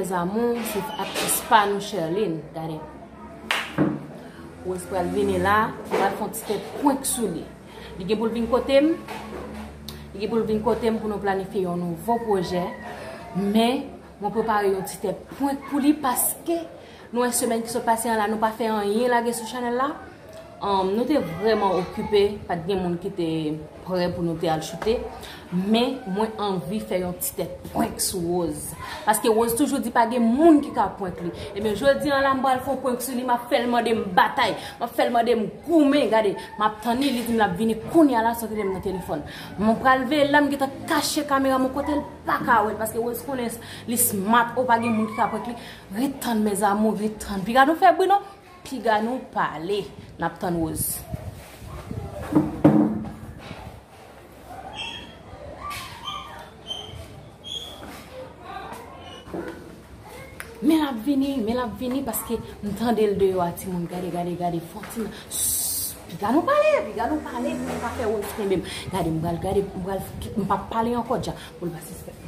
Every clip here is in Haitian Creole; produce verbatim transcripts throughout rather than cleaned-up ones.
Zamou, se aktris pa nou Sherline. Gade. Rose pral vini la, m pral fè yon ti tèt prank sou li. Li gen pou l vin kote m. Li gen pou l vin kote m pou nou planifye yon nouvo pwojè. Men, mwen prepare yon ti tèt prank pou li paske nou wè semèn ki sot pase an la, nou pa fè anyen lage sou chanèl la. Um, nou te vrèman okipe, pa t gen moun ki te prè pou nou te al choute. Men, mwen anvi fè yon ti tèt prank sou Rose. Paske Rose toujou di pa gen moun ki ka prank li. Ebyen, jodi an la, m pral fè yon prank sou li, m ap fè l mande m batay. M ap fè l mande m goumen, gade. M ap tann li, li di m l ap vini kounye a la, sot rele m nan telefòn. Mwen pral veye l la, m gentan kache kamera m yon kote l pa ka wè l, paske Rose konnen li smart, o pa gen moun ki ka prank li. Ret tann, mes amours, ret tann. Piga nou fè bri non. Piga nou pale, n ap tann Rose. Men l ap vini, men l ap vini, paske m tande l deyò a, timoun. Gade, gade, gade, fon timoun. Shh, piga nou pale, piga nou pale, pou nou pa fè Rose kenbe m. Gade, m pral, gade, m pral, m p ap pale ankò dja, pou l pa sispèk.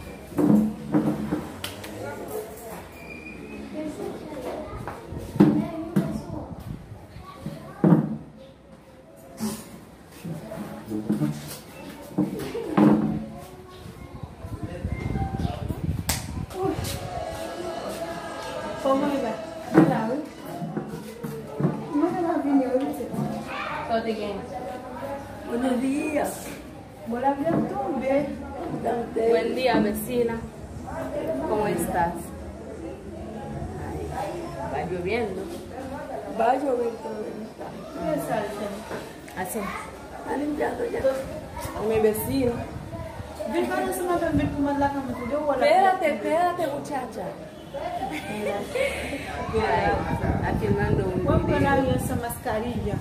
Kòman e la? Mwen la, wi. Mwen te la vini, wi, mesye. Sa w te gen? Mwen nan vi a. Bon, la vi ap tonbe. Buen día, vecina. ¿Cómo estás? Ay, va lloviendo. Va lloviendo. Mwen sal, chèm. Así. Está limpiando ya. Mi vecino. Vin pale sou mwen, vin pou mwen lakay mwen tou. Espérate, espérate, muchacha. Ay, está filmando un video. Mwen pran lari an san maskarilla.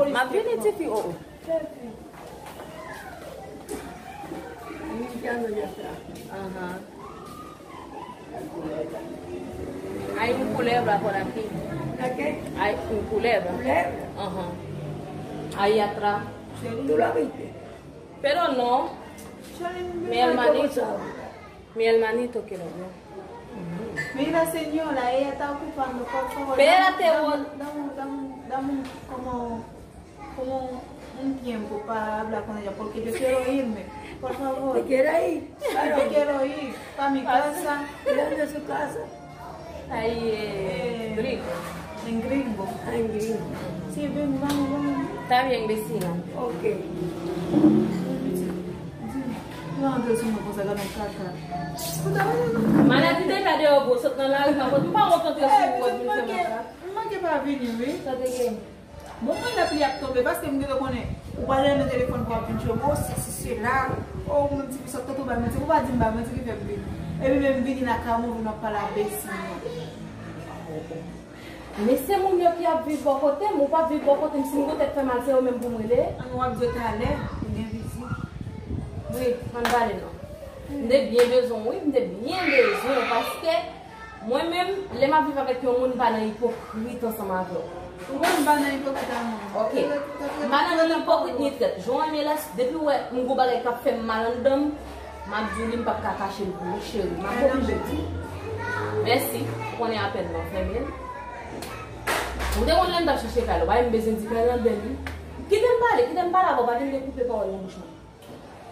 M ap vini, tifi, o, o. Limpiando ya atrás. Ajá. Hay un culebra por aquí. ¿La qué? Hay un culebra. ¿Culebra? Ajá. Ahí atrás. ¿Tú la viste? Pero no. Mi hermanito. Mi hermanito que lo vio. Mira, señora, ella está ocupando, por favor. Espérate, dame, dame, dame, dame, dame como, como un tiempo para hablar con ella, porque yo quiero irme, por favor. ¿Te quieres ir? Yo quiero ir pa mi casa. ¿De dónde es su casa? Ahí, eh, Gringo. En Gringo. Ah, en Gringo. Sí, ven, vamos, vamos. Está bien, vecina. Ok. Yo antre sou mwen konsa, gade yon kaka. Maladi deja deyò, bro, sot nan lari, pa konn, m pa wont antre sou wòd, vin fè makak. M manke pa vini, wi. Sa te gen? Bon, mwen lè pli ap tonbe, paske m gentan konnen, ou pale nan telefòn pou ap vin jwe m, o, sesi, sela, o, ou menm ti fi sòt, tanto bay manti, ou pa di m bay manti ki fè m vini. Epi menm vini lakay mwen, vin ap pale a besi mwen. Men se moun yo ki ap viv bò kote m, ou p ap viv bò kote m, si m gon tèt fè mal, se yo menm pou m rele. An w ap di yo talè, ou gen vizit. Wi, ann pale non. M te byen bezwen w, wi, m te byen bezwen w, paske mwen menm, lè m ap viv avèk yon moun, m pa nan ipokrit ansanm avè w. Ou konn m pa nan ipokrit a mwen. Ok. M pa nan ni ipokrit ni trèt. Jan w renmen lè, depi w wè m gon bagay k ap fè m mal anndan m, m ap di w li, m p ap ka kache l pou ou, cheri. M ap oblije di w. Mèsi. Ou konnen apèn nan fèmen. Ou te konn lè m t ap chache kay la, ou pa wè m bezwen di kay la bèl, wi. Kite m pale, kite m pale avè w, pa vin dekoupe pawòl nan bouch mwen.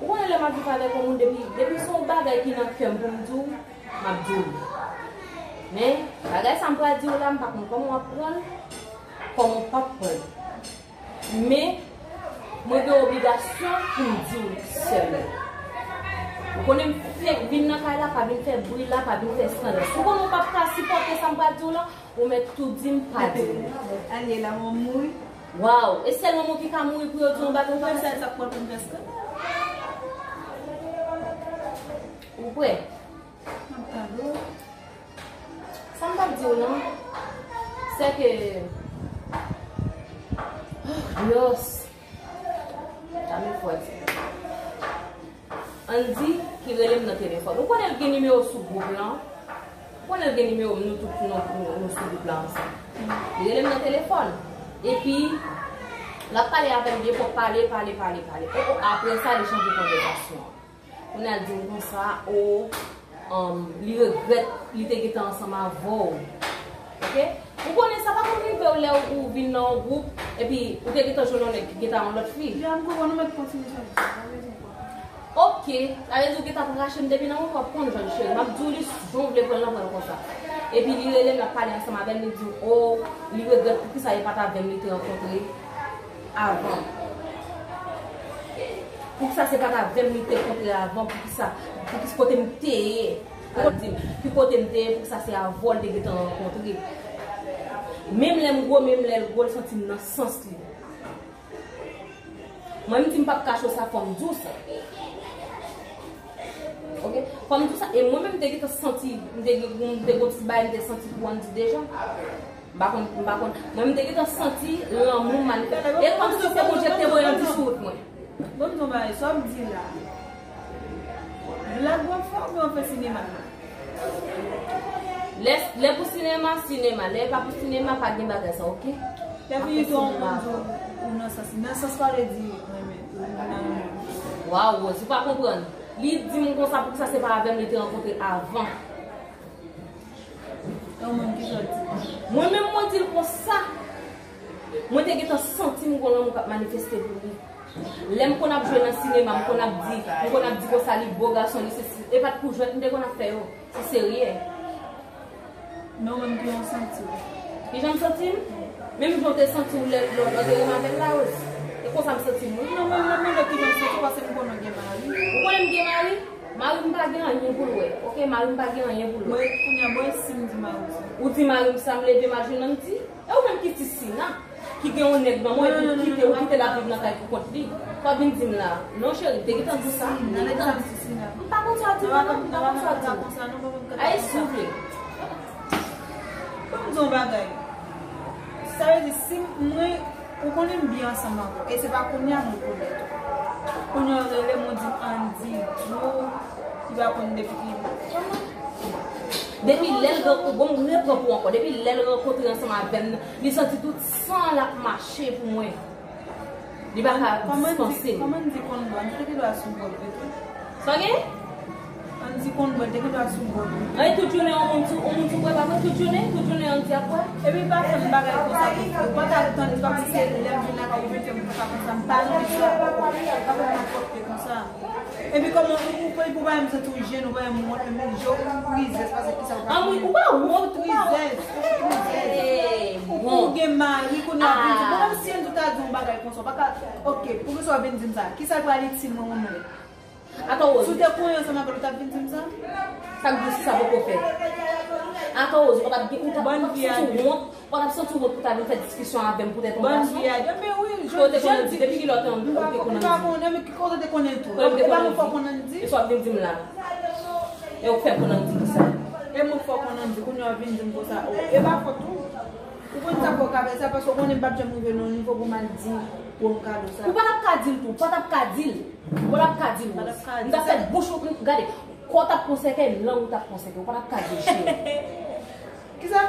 Ou konnen lè m ap viv avèk yon moun, depi, depi se yon bagay ki nan kè m pou m di w, m ap di w li. Men, bagay sa m pral di w la, m pa konn kòman w ap pran l, kòman w p ap pran l. Men, mwen gen obligasyon pou m di w li sèlman. Ou konnen m fenk vin nan kay la, pa vin fè bri la, pa vin fè eskandal. Si w konnen w p ap ka sipòte sa m pral di w lan, ou mèt tou di m pa di w. Alye la, mwen mouri. Waw, e sèl mwen ki ka mouri pou yo di yon bagay konsa? Mwen sèl sa k pral pou m fè eskandal. Ou prè? M ap tande w. Sa m t ap di w lan, se ke, oh, Dios, dame fuerte. Andy ki rele m nan telefòn. Ou konnen l gen nimewo sou gwoup lan? Ou konnen l gen nimewo m, nou tout nou, nou, nou sou gwoup lan ansanm. Li rele m nan telefòn. Epi, l ap pale avè m, depi w pale, pale, pale, pale. Epi, apre sa, li chanje konvèsasyon an. Kounye a l di m konsa, o, um, li regrèt li te gentan ansanm avè w. Oke? Ou konnen sa pa konn rive w lè ou vin nan yon gwoup, epi ou te gentan jwenn yon nèg ki gentan yon lòt fi. Jan m konprann ou mèt kontinye chanje sa, pa bezwen pran. Oke, sa vle di ou gentan rache m depi nan mwen, w ap konn jan cheri. M ap di w li jan w vle pran l nan pran l konsa. Epi li rele m, l ap pale ansanm avè m, li di m, o, li regrèt poukisa e pa t avè m li te rankontre avan. Poukisa se pa t avè m li te kontre avan, poukisa, poukisa kote m te ye, al di m, ki kote m te ye, poukisa se avè w l te gentan rankontre. Menm lè m gwo, menm lè l gwo, l santi m nan sans li. Mwen, m di m p ap kache w sa, fò m di w sa. Oke? Fò m di w sa. E mwen menm, m te gentan santi, m te gen, m te gen yon ti bagay, m te santi pou Andy deja. M pa konn, m pa konn. Mwen, m te gentan santi lanmou manifeste. E kòmsi se Bondye ki te voye Andy sou wout mwen. Bon, m di w yon bagay, sa w ap di la. Blag w ap fè oubyen w ap fè sinema? Lè, lè pou sinema, sinema. Lè e pa pou sinema, pa gen bagay sa, oke? Lè fini tou, yon moun di w nan sans, nan sans pa vle di renmen, ou nan renmen. Waw, Rose, ou pa konprann. Li di m konsa poukisa se pa avè m li te rankontre avan. Yon moun ki sòti. Mwen menm mwen di l konsa. Mwen te gentan santi m gon lanmou k ap manifeste pou li. Lè m konn ap jwe nan sinema, m konn ap di, m konn ap di konsa li bo gason, li se, se, e pa t pou jwèt m te konn ap fè yo. Se serye. Men ou menm ki jan w santi w? Ki jan m santi m? Menm jan w te santi w lè, lè w te renmen avè l la, Rose. E konsa m santi m, wi. Non, men m ap mande w ki jan w santi w, paske m konnen w gen mari. Ou konnen m gen mari? Mari m pa gen anyen pou l wè. Oke, mari m pa gen anyen pou l wè. Bon, e kounye a, bon, e si m di mari w sa? Ou di mari m sa, m leve m al jwenn Andy? E ou menm ki ti Sina, ki gen yon nèg nan men w, epi ou kite, ou kite l ap viv nan kay pou kont li. Sa w vin di m la? Non, cheri, m te gentan di w sa. M te gentan di w. M pa konn sa w di m non, m pa konn sa w di m. Ay, si w vle. Ban m di w yon bagay. Sa vle di, si mwen, ou konnen m byen ansanm avè w, e se pa kounye a nou konnen tou. Kounye a w rele m, ou di m Andy di w, li pa konn depi ki. Depi lè l rankontre, bon, m repran pou ankò. Depi lè l rankontre ansanm avè m, li santi tout san l ap mache pou mwen. Li pa ka dispanse m. Kòman di konn bò? Andy te gen dwa sou bò l tou. Sa gen? Andy konn bò l, te gen dwa sou bò l tou. Ay, tout jounen, yon moun sou, yon moun sou bò, pa vre? Tout jounen, tout jounen, Andy ap bò. Epi pa fè m bagay konsa pou frè. Ou pa ka tann kòmsi se lè m vin lakay ou mete m konsa, konsa. M pa anvi sa. Pa fè m maltrete konsa. Epi kòman ou, ou, ou pa janm santi w jennen, ou pa janm wont, menm jan ou rizèz, paske kisa ou pa konnen. Anmwe, ou pa wont, ou pa wont. Ou fout rizèz, ou fout rizèz. Ou, ou gen mari, kounye a w vin di, bon, menm si Andy ta di yon bagay konsa, ou pa ka, oke, poukisa w vin di m sa? Kisa l pral itil mwen ou menm? Atò Rose. Si w te konyen ansanm avè l, ou t ap vin di m sa? Sa k di w si sa poko fèt? Atò Rose, ou pa t ap gen, ou t ap, ou t ap santi w wont. Ou t ap santi w wont pou ta vin fè diskisyon avè m poutèt yon gason? Bann vye a di, men wi, jan, jan di. Depi kilè w te, ou te konn Andy? M pa konnen, men ki kote w te konnen tou? E pa mwen fè w konn Andy? E sa w ap vin di m la? E ou k fè m konn Andy kisa? E mwen k fè w konn Andy, kounye a w vin di m konsa, o, e pa fòt ou. Ou konn sa fè w ka fè sa, paske w konnen m p ap janm rive nan yon nivo pou m al di gwo m kado sa. Ou pa t ap ka di l tou, ou pa t ap ka di l. Ou pa t ap ka di l, Rose. M t ap fè bouch ou, gade, kò w t ap pran sèkèy, lang ou t ap pran sèkèy, ou pa t ap ka di l, cheri. Kisa?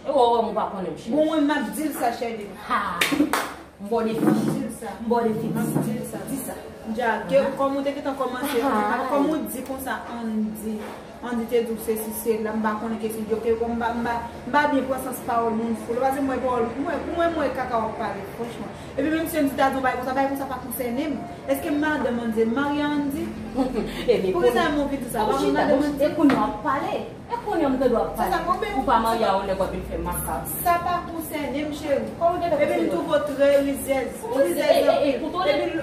E wè, wè, m pa konnen m, cheri. Bon, mwen, m ap di l sa, cheri. Ha! M ba w defi. M ap di l sa. M ba w defi. M ap di l sa. Di sa. Dja, ke, kòm ou te gentan kòmanse, kòm ou di konsa, Andy, Andy te di w sesi, sela, m pa konnen ke se yo, ke m pa, m pa, m pa byen pran sans pawòl moun fou la, paske m wè pawòl, m wè, m wè, m wè kaka w ap pale, franchman. Epi menm si Andy ta di yon bagay konsa, bagay konsa pa konsène m. Èske madanm Andy, m marye a Andy? Poukisa m anvi di sa? Pa mwen madanm Andy? E kounye a w ap pale. E kounye a m tande w ap pale. Ou pa marye a yon nèg w ap vin fè makak. Sa pa konsène m, cheri. Epi m twouve w trè rizèz. Ou rizèz anpil.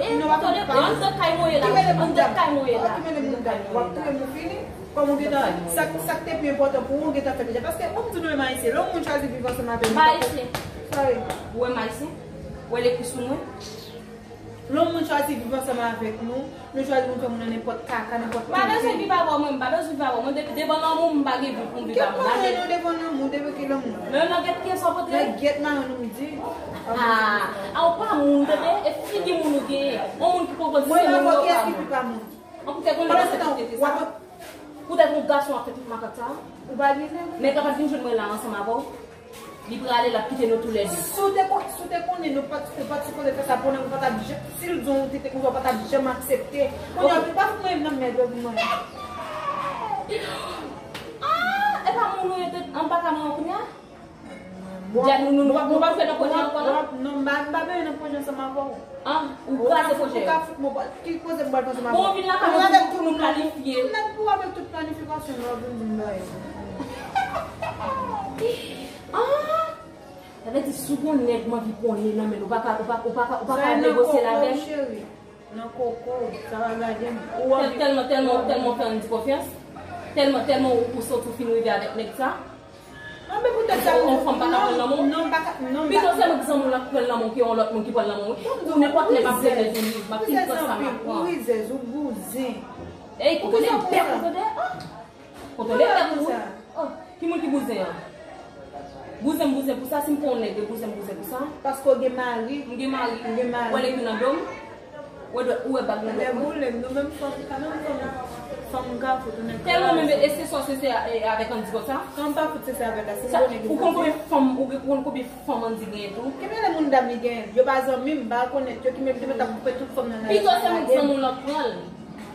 Epi nou pa konn pale. Ki mele moun dam? Ki mele moun dam? W ap touye m, ou fini. Kòm ou gentan, sa, sa k te pi enpòtan pou ou, ou gentan fè deja. Paske, ban m di nou menm Ayisyen, lè yon moun chwazi viv ansanm avè nou, m pa ayisyen. Sorry. Ou wè m ayisyen? Ou wè l ekri sou mwen? Lè yon moun chwazi viv ansanm avèk nou, nou chwazi nou fè moun nan nenpòt kaka, nenpòt tenten. M pa bezwen viv avè w, mwen, m pa bezwen viv avè w. Mwen, depi devan lanmou, m pa gen vi pou m viv avè w. Kèt mwen nou devan lanmou, depi ki lanmou? Men nan gèt kiyès w ap antre? Nan gèt marenn ou m di. A, a, ou pa moun, tande? E figi moun ou genyen. Yon moun ki poko di se moun ou pa moun. An poutèt yon nèg ap fè tout tenten sa. Poutèt yon gason ap fè tout makak sa. Ou pa gen nèg? Nèg la pa t vin jwenn mwen la ansanm avè w. Li prale, l ap kite nou toulède. Si w te kon-, si w te konnen nou pa t, nou pa t sipoze fè sa, konnen ou pa t ap ja-, si l di w te, te konsa, ou pa t ap janm aksepte. Kounye a, ou pa fout mwen nan mèd, ou di mwen. Ah, e pa moun ou ye te, an pa ka mwen kounye a? Djad nou, nou, nou, nou pa fè nan pwojè ankò, non? Non, m pa, m pa vle nan pwojè ansanm avè w. Ah, ou kraze pwojè. Ou ka fout mwen, ki koze m pral fè ansanm avè w? Bon, vin lakay mwen pou nou planifye. Mèt pou avèk tout planifikasyon, nou ap vin di m bagay. Ah! Sa vle di, si w gon nèg m anvi konnen nan men l, ou pa ka, ou pa, ou pa ka, ou pa ka negosye l avè m? Cheri. Nan koko, sa va gade m. Ou ap tèlman, tèlman, tèlman fè Andy konfyans. Tèlman, tèlman ou, ou santi w fin rive avèk nèg sa. Anben poutèt sa, yon fanm pa ka pran nan men w. Non, pa ka, non, pito se mwen ki zanmi w la ki pran nan men w ke yon lòt moun ki pran nan men w, wi. Ou nenpòt lè m ap fè lèzoni, m ap fin pran sa m ap pran. Ou rizèz, ou bouzen. Ey, kontwole bèk ou tande. Kontwole bèk ou. Oh, ki moun ki bouzen an? Bouzen m bouzen pou sa, si m te yon nèg, bouzen m bouzen pou sa. Paske w gen mari. M gen mari. M gen mari. Ou wè l ekri nan do m? Ou wè, ou wè bag nan do m? Lè boule m, nou menm fanm, kanmenm fanm, fanm ka fout ou nèg. Tèlman menm e se sò se se avèk Andy konsa. Kan m pa fout se se avèk la, se yon nèg. Ou konn konbyen fanm, ou konn konbyen fanm Andy genyen tou? Ki mele moun dam li genyen? Yo pa zanmi m, m pa konèt yo, ki mele m te mèt ap koupe tout fanm nan lari. Pito se mwen ki zanmi w lan pran l.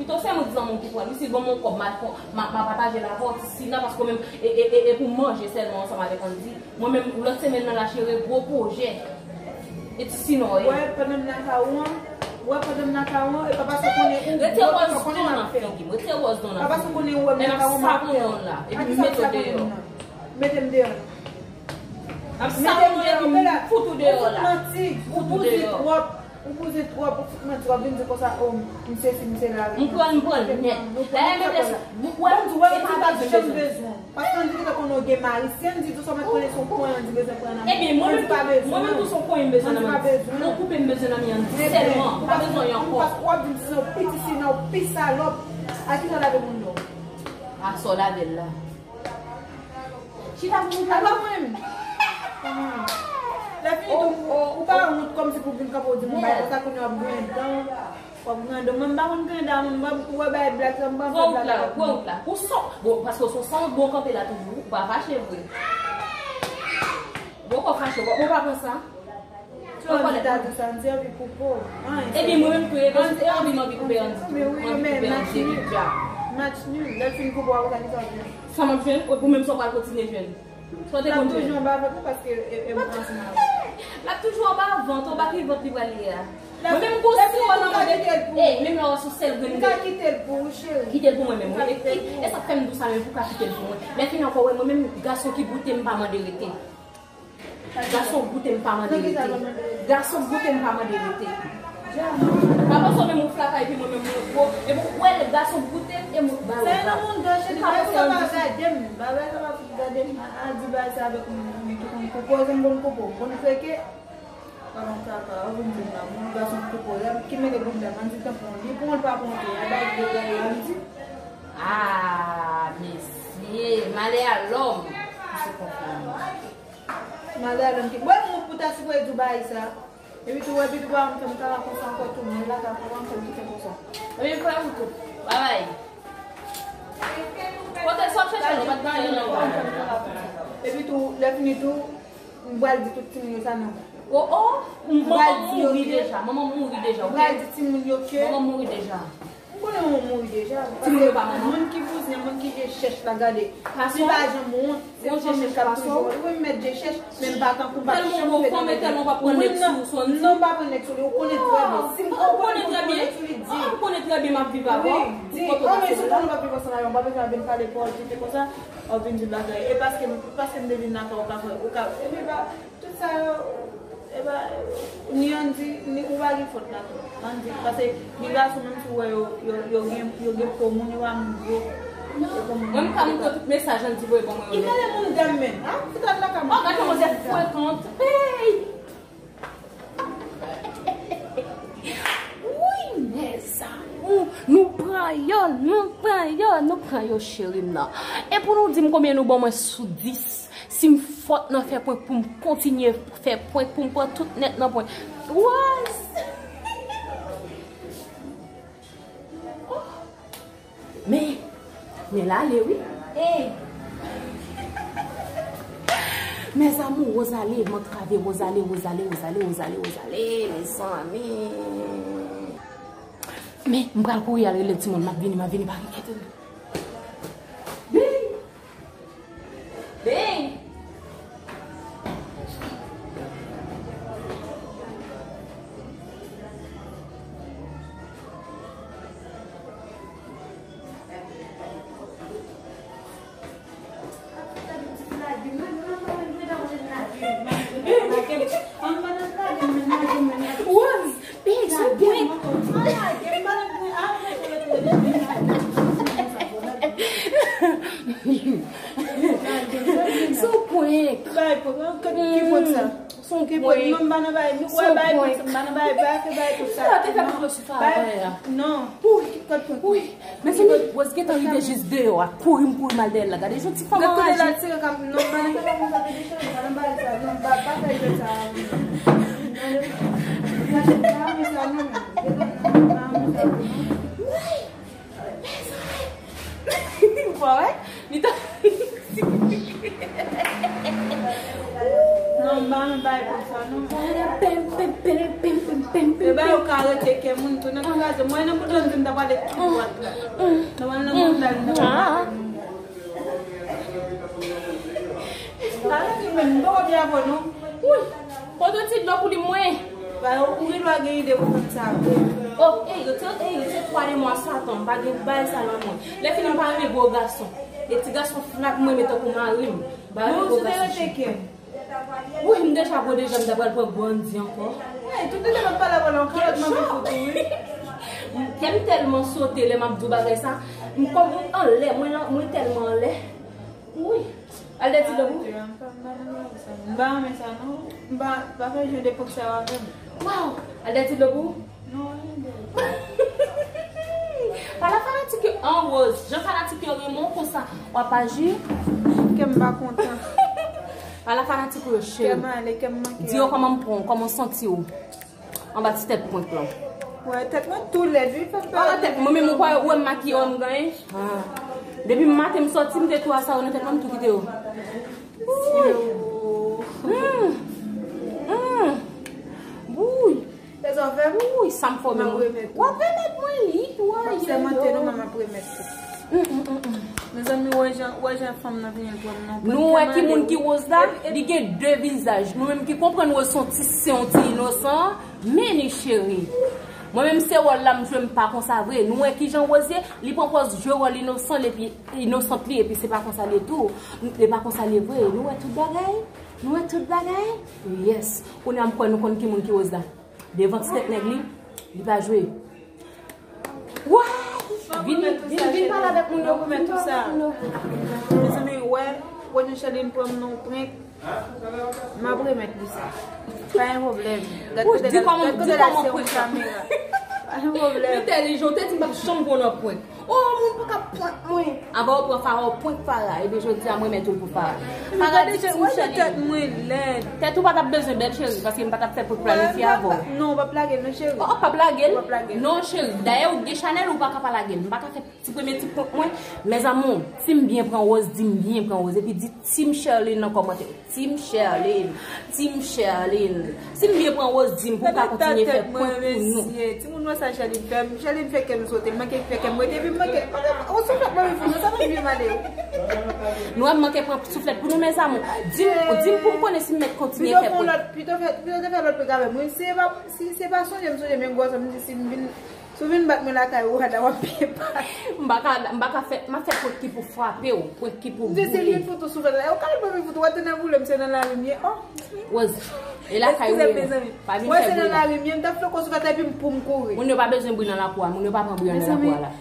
Pito se mwen ki zanmi w ki pran l. Wi, si l ban mwen yon kòb, m a, m a, m a pataje l avè w, ti Sina, paske w menm, e, e, e, e pou manje sèlman ansanm avèk Andy. Mwen menm, lòt semèn nan la, cheri, gwo pwojè. E ti Sina w ye. Wè, pandan m nan kay ou an, wè, pandan m nan kay ou an, e pa paske w konnen ou gwòt, ou pa konnen m ap fè. Rete wòz don nan figi m, rete wòz don nan figi m. Pa paske w konnen ou wè m nan kay ou an, m ap fè. Epi m mete w deyò. Mete m deyò. M ap sabonnen epi m fout ou deyò la. Ou fout manti, ou bouzen twòp, ou bouzen twòp, ou fout manti, w ap vin di konsa, o, m sesi, m sela. M pran l, m pran l nèt. Dayè, menm lè sa, ou wè, Andy wè, ou pa janm bezwen w. Paske Andy gentan konnen w gen mari. Si Andy di w sa, w mèt konnen se yon konyen Andy bezwen pran nan men w. Ebyen, mwen menm tou, mwen menm tou se yon konyen m bezwen nan men Andy. Yon koupe m bezwen nan men Andy sèlman, m pa bezwen anyen ankò. Paske w ap di m se yon piti sina, yon pis salòp. A kisa w lave moun do? A sa w lave l la. Chita pou mwen. Apa mwen menm? Lè fini tou, ou pa wont kòmsi pou vin kanpe w di moun bagay konsa, kounye a w ap griyen dan w, w ap griyen dan w. Mwen m pa konn griyen dan moun, mwen ou wè bagay blag sa, m pa fè blag avèk moun. Pran wout la, pran wout la. Ou son, bon, paske w son sanwont, bon, kanpe la toujou, ou pa fache vre. Bon, ou pa fache, ou pa pran sa. Andy ta di sa, Andy anvi koupe w. Ebyen, mwen menm tou, ebyen, si te anvi m anvi koupe Andy tou. Andy anvi koupe Andy, epi dja. Match nul. Lè l fin koupe w, apre sa, kisa w jwenn? Sa m ap jwenn? Ou menm sa w pral kontinye jwenn? Sa w te konn jwenn? L ap toujou anba vant ou paske e, e, e mwen ansanm avè w. L ap toujou anba vant ou, pa ki vant li pral ye a. Mwen menm gon sou an nan mande. Ey, menm lè w sou sèl grenn. M ka kite l pou ou, cheri. Kite l pou mwen menm, wi. E sa k fè m di w sa menm, pou w ka kite l pou mwen. Lè fini ankò, wè, mwen menm, gason ki goute m pa mande rete. Gason goute m pa mande rete. Gason goute m pa mande rete. Pa panse w menm ou flaka epi mwen menm mwen gwo. Epi w wè lè gason goute m e mwen ba l. Sa e nan moun danje li, bagay sa pa gade m. Bagay sa pa fout gade m. A, a di bagay sa avèk moun ki konn koupe w, se m konn koupe w, m konn kreke. Alon kaka, ou vin di m la, moun gason koupe w, ki mete bounda m, Andy tanpon, li pran l pa pran tou, a bagay de gade Andy. Ah, mesye, malè a lòm. Misye konprann. Malè a lòm ki. Wè, moun pou ta sipoze di w bagay sa. Epi tou, epi tou, pa m fè m kaka konsa ankò tou. Mwen la, kaka, pa m fè m kite konsa. Epi frè m tou. Babay. Kote sa w ap chèche, nou pa t gen anyen nan kò. Epi tou, lè fini tou, m pral di tout timoun yo sa non. Oh, oh, manman mouri deja, manman mouri deja, ok? M pral di timoun yo ke. Manman mouri deja. M konnen manman mouri deja. Timoun yo pa manman. Moun ki bouzen, moun ki je chèch la, gade. Li pa janm wont, se fanmi k ap toujou. Wi, m mèt je chèch, men m pa tankou, m pa janm fè de nèg. Tèlman w gwo fanm, tèlman w pa pran nèg sou, sou Andy. Non, m pa pran nèg sou li, ou konnen trè byen. Si m konnen trè byen, m ap viv avè w. Ou konnen trè byen m ap viv avè w. Di, oh, men si w konnen w ap viv ansanm avè m, w pa bezwen ap vin pale pawòl ki te konsa, w ap vin di bagay. E paske, paske m te vin lakay ou ka fè, ou ka, epi ba, Tout sa yo, e pa, ni Andy, ni ou pa gen fòt ladan. Andy, paske gen gason menm si w wè yo, yo, yo gen, yo gen po moun, yo pa moun vre. Yo po moun. Mwen, m ka montre tout mesaj Andy voye ban mwen yo. Ki mele moun dam men? Ah, fout al lakay mwen. Oh, gad kòman se frekan. Hey! Wi, mezanmi. Nou pran yo, nou pran yo, nou pran yo, cheri m nan. E pou nou di m konbyen nou ban mwen sou dis? Si m fòt nan fè prank pou m kontinye fè prank pou m pran tout nèt nan prank. Waz! Oh! Men, men l ale wi. Ey! Mes amours, Rose ale, m antrave, Rose ale, Rose ale, Rose ale, Rose ale, Rose ale, mezanmi. Men, m pral kouri al rele timoun, m ap vini, m ap vini, pa enkyete m. Bing! Bing! Rose, babe, so prank. So prank. Bay prank, ki prank sa? Son prank. Ki prank? Non, m pa nan bay, nou wè bay prank, m pa nan bay, bay, fè bay prank sa. Ou te fè prank sou Farah, non. Wi. Kot prank? Wi. Mezanmi, Rose gentan rive jis deyò a. Kouri m kouri m al dèyè l la. Gade jan ti fanm anraje. Gade kote l al tire kam, non, m pa nan bay prank sa, depi cheri, m pa nan bay sa, non, pa, pa fè jwèt sa. Non, non, non, non, non, non, non, non. Ou pa wè? Li ta... Non, m pa nan bay pou sa, non. Pem, pem, pem, pem, pem, pem, pem. E ba yo ka rete kè moun tou, nan kraze. Mwen, nan bouton di m ta pale tout dwat la. Nan, nan, nan, nan, nan. Pale ki menm, m poko byen avè w, non. Wi. Kote ti dlo pou li mwen? Ba, ou gen dwa gen ide pou konn sa. Oh, ey, yo te, ey, yo te twa de mwa sa tan, m pa gen bagay sa nan mwen. Lè fini m pa renmen gwo gason. E ti gason flat mwen renmen tankou mari m. M pa renmen gwo gason. Wi, m deja gwo deja, m ta pral pran gwo Andy ankò. Ey, tout lè m ap pale avè w la, kalòt manke fout ou, wi. Kè m tèlman sote lè m ap di w bagay sa. M kòm m anlè, mwen, mwen tèlman anlè. Wi. Al dèyè ti dlo pou. M pa, m pa renmen sa. M pa renmen sa, non. M pa, pa fè jan de prank sa yo avè m. Waw! Al dèyè ti dlo pou. Non, anyen de. Pa la fanatik yo an Rose. Jan fanatik yo renmen w konsa. W ap aji. Kè m pa kontan. Pa la fanatik yo, cheri. Kè m ale, kè m manke. Di yo kòman m pran w, kòman w santi w. Anba ti tèt prank lan. Wè, tèt mwen tou lèd, wi, fè m pa. Wè, tèt mwen menm, ou kwè, ou wè m makiye, ou wè m genyen? Ah. Depi maten m sòti, m te tou a sa yo nan tèt mwen, m tou kite yo. Wouy. Hmm. Hmm. Wouy. Wouy, sa m fò menm. W ap remèt mwen, wi. Wouy, wouy, wouy. Mm, mm, mm, mm. Mezanmi, wè jan, wè jan fanm nan vini l pran m nan. Nou wè ki moun ki Rose la, li gen de vizaj. Nou menm ki konprann Rose se yon ti, se yon ti inosan, men ni cheri. Mwen menm se wòl la m jwe, m pa konsa vre. Nou wè kijan Rose ye, li pran pòz jwe wòl inosan, epi inosant li, epi se pa konsa li ye tou. E pa konsa li ye vre. Nou wè tout bagay? Nou wè tout bagay? Yes. Kounye a m kwè nou konn ki moun ki Rose la. Devan ti tèt nèg li, li pa jwe. Wouy! Vin, vin, vin pale avèk moun yo, vin pale avèk moun yo. Mezanmi, wè, wè Nichelin pran m nan yon prank. M ap remèt li sa. Pa gen pwoblèm. Gad kote l al, gad kote l al se yon kamera. Pa gen pwoblèm. Entèlijan, ou te di m p ap janm pran w nan prank. Oh, moun pa ka prank mwen. Avan w pran Farah, w prank Farah. Epi jodi a, m remèt ou l pou Farah. Farah di ti Nichelin. Tèt ou pa t ap bezwen bèl, cheri, paske m pa t ap fè pou planifye avè w. Non, w p ap lage l, non, cheri. Oh, p ap lage l? W p ap lage l. Non, cheri. Dayè, ou gen chanèl, ou pa ka pa lage l. M pa ka fè ti premye ti prank mwen. Mes amours, si m byen pran Rose, di m byen pran Rose. Epi di Team Sherline nan kòmantè. Team Sherline. Team Sherline. Si m byen pran Rose, di m pou m ka kontinye fè prank pou nou. Mesye, timoun wè sa Sherline fè m. Sherline fè kè m sote. L manke fè kè m rete. Epi m manke. Ou souflèt mwen vin fou. Sa mwen byen male. Nou wè m manke pran souflèt pou nou, mes amours. Di m, di m pou m konnen si m mèt kontinye fè prank. Pito fè, pito te fè lòt prank avè m. Wi, si se pa, si se pa sonje m sonje, men gwòs, m di si m vin Si w vin bat mwen lakay ou, Ada, w ap peye pa. M pa ka, m pa ka fè, m ap fè prank ki pou frape w, prank ki pou boule. M di si l vin fout ou souflèt la. Ou ka al pran vin fout ou, w ap te nan boule m, se nan lari m ye. Oh. Rose, e lakay ou ye. Eskize m, mezanmi. Pa vin fè bri. Wè, se nan lari m ye, m t ap fè w souflèt la epi m pou m kouri. Moun yo pa bezwen bri nan lakou a, moun yo pa pran bri anndan lakou a la.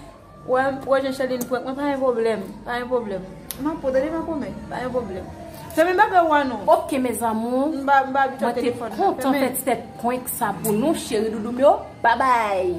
Wè, wè, jan Sherline prank mwen, pa gen pwoblèm, pa gen pwoblèm. M ap pran, tande, m ap pwomèt, pa gen pwoblèm. Fèmen bagay ou a non. Ok, mes amours. M pa, m pa abitye a telefòn nan. Mwen te kontan fè ti tèt prank sa pou nou, cheri doudou m yo. Babay.